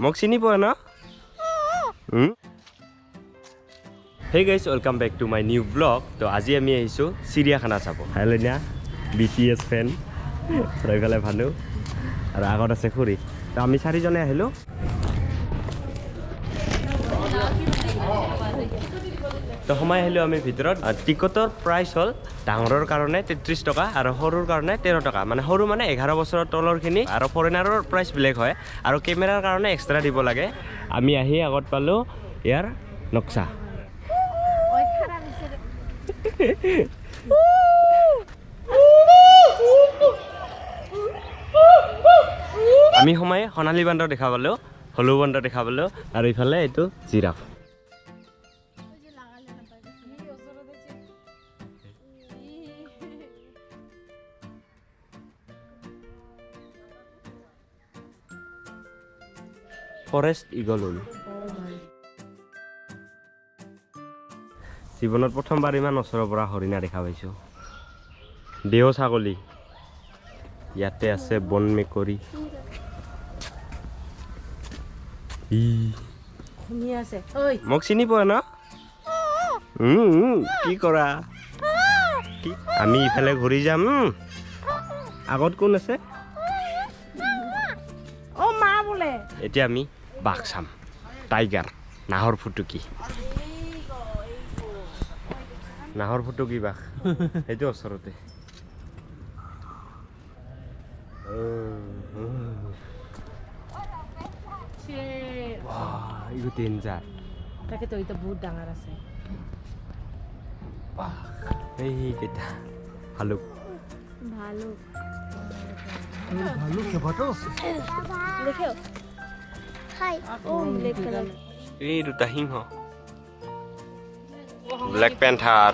মোক চিনি পোৱা ন? Hey guys, welcome back to my new vlog. তো আজি আমি আহিছোঁ চিৰিয়াখানা চাব। হাইলেনা BTS ফেন, আৰু এইফালে ভানু, আৰু আগত আছে খুৰী। তো আমি চাৰিজনে আহিলোঁ। তো সোমাই আহিলোঁ আমি ভিতৰত। টিকটৰ প্ৰাইচ হ'ল ডাঙৰৰ কাৰণে 33 টকা আৰু সৰুৰ কাৰণে 13 টকা। মানে সৰু মানে 11 বছৰৰ তলৰখিনি, আৰু ফৰেনাৰৰ প্ৰাইচ বেলেগ হয়, আৰু কেমেৰাৰ কাৰণে এক্সট্ৰা দিব লাগে। আমি আহি আগত পালোঁ ইয়াৰ নক্সা। আমি সোমাই সোণালী বান্দৰ দেখা পালোঁ, হলৌ বান্দৰ দেখা পালোঁ, আৰু ইফালে এইটো জিৰাফ। ফৰেষ্ট ইগল হ'ল। জীৱনত প্ৰথমবাৰ ইমান ওচৰৰ পৰা হৰিণা দেখা পাইছোঁ। দেও ছাগলী ইয়াতে আছে, বন মেকুৰী। মোক চিনি পোৱা ন? কি কৰা? আমি ইফালে ঘূৰি যাম। আগত কোন আছে? এতিয়া আমি বাঘ চাম, টাইগাৰ, নাহৰ ফুটুকি। নাহৰ ফুটুকি বাঘ সেইটো ওচৰতে। এইটো ডেঞ্জাৰ। তাকেতো এইটো বহুত ডাঙৰ আছে। এইকেইটা ভালুক। ভালুক। এই দুটা সিংহ, ব্লেক পেন্থাৰ।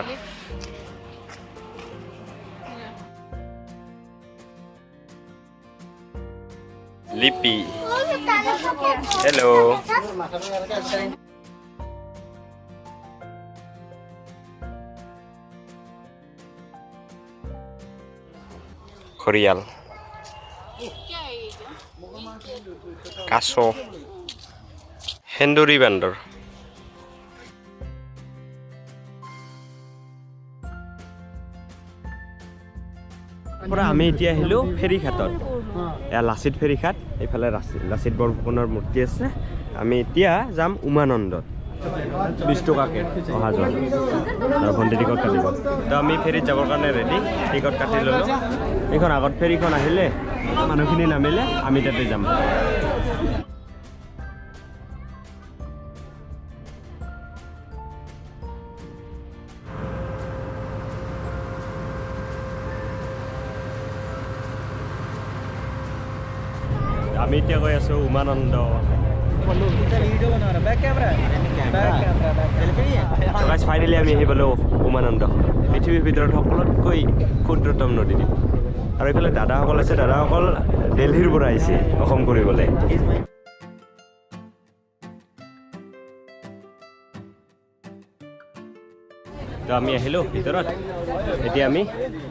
লিপি, হেল্ল'। ঘৰিয়াল, কাছ, সেন্দুৰী বান্দৰ। পৰা আমি এতিয়া আহিলোঁ ফেৰীঘাটত। এয়া লাচিত ফেৰীঘাট, এইফালে লাচিত বৰফুকনৰ মূৰ্তি আছে। আমি এতিয়া যাম উমানন্দত। 20 টকাকৈ অহা যোৱা, আৰু ভণ্টি টিকট কাটিব। তো আমি ফেৰীত যাবৰ কাৰণে ৰেডি, টিকট কাটি ল'লোঁ। এইখন আগত ফেৰীখন আহিলে মানুহখিনি নামিলে আমি তাতে যাম। আমি এতিয়া গৈ আছোঁ উমানন্দ। ফাইনেলি আমি আহি পালোঁ উমানন্দ, পৃথিৱীৰ ভিতৰত সকলোতকৈ ক্ষুদ্ৰতম নদীদ্বীপ। আৰু এইফালে দাদাসকল আছে, দাদাসকল দিল্লীৰ পৰা আহিছে অসম কৰিবলৈ। তো আমি আহিলোঁ ভিতৰত, এতিয়া আমি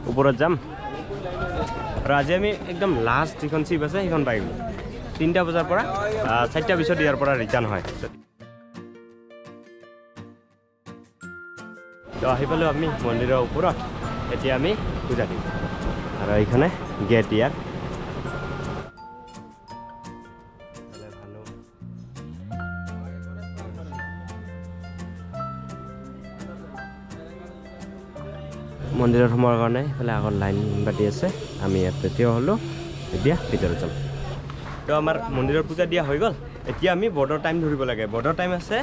ওপৰত যাম। আৰু আজি আমি একদম লাষ্ট যিখন চিপ আছে সেইখন পাই গ'লোঁ। 3টা বজাৰ পৰা 4টা পিছত ইয়াৰ পৰা ৰিটাৰ্ণ হয়। তো আহি পালোঁ আমি মন্দিৰৰ ওপৰত, এতিয়া আমি পূজা দিম। আৰু এইখনে গেট ইয়াৰ। মন্দিৰত সোমোৱাৰ কাৰণে এইফালে আগত লাইন পাতি আছে। আমি ইয়াতে থিয় হ'লোঁ, এতিয়া ভিতৰত যাম। তো আমাৰ মন্দিৰৰ পূজা দিয়া হৈ গ'ল। এতিয়া আমি বৰ্ডৰ টাইম ধৰিব লাগে। বৰ্ডৰ টাইম আছে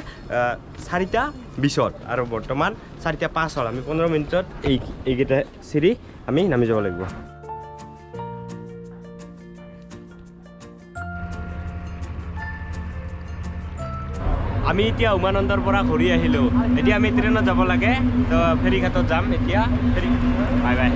4টা 20ত, আৰু বৰ্তমান 4টা 5 হ'ল। আমি 15 মিনিটত এইকেইটা চিৰি আমি নামি যাব লাগিব। আমি এতিয়া উমানন্দৰ পৰা ঘূৰি আহিলোঁ। এতিয়া আমি ট্ৰেইনত যাব লাগে, তো ফেৰীঘাটত যাম এতিয়া। Ferry, bye bye.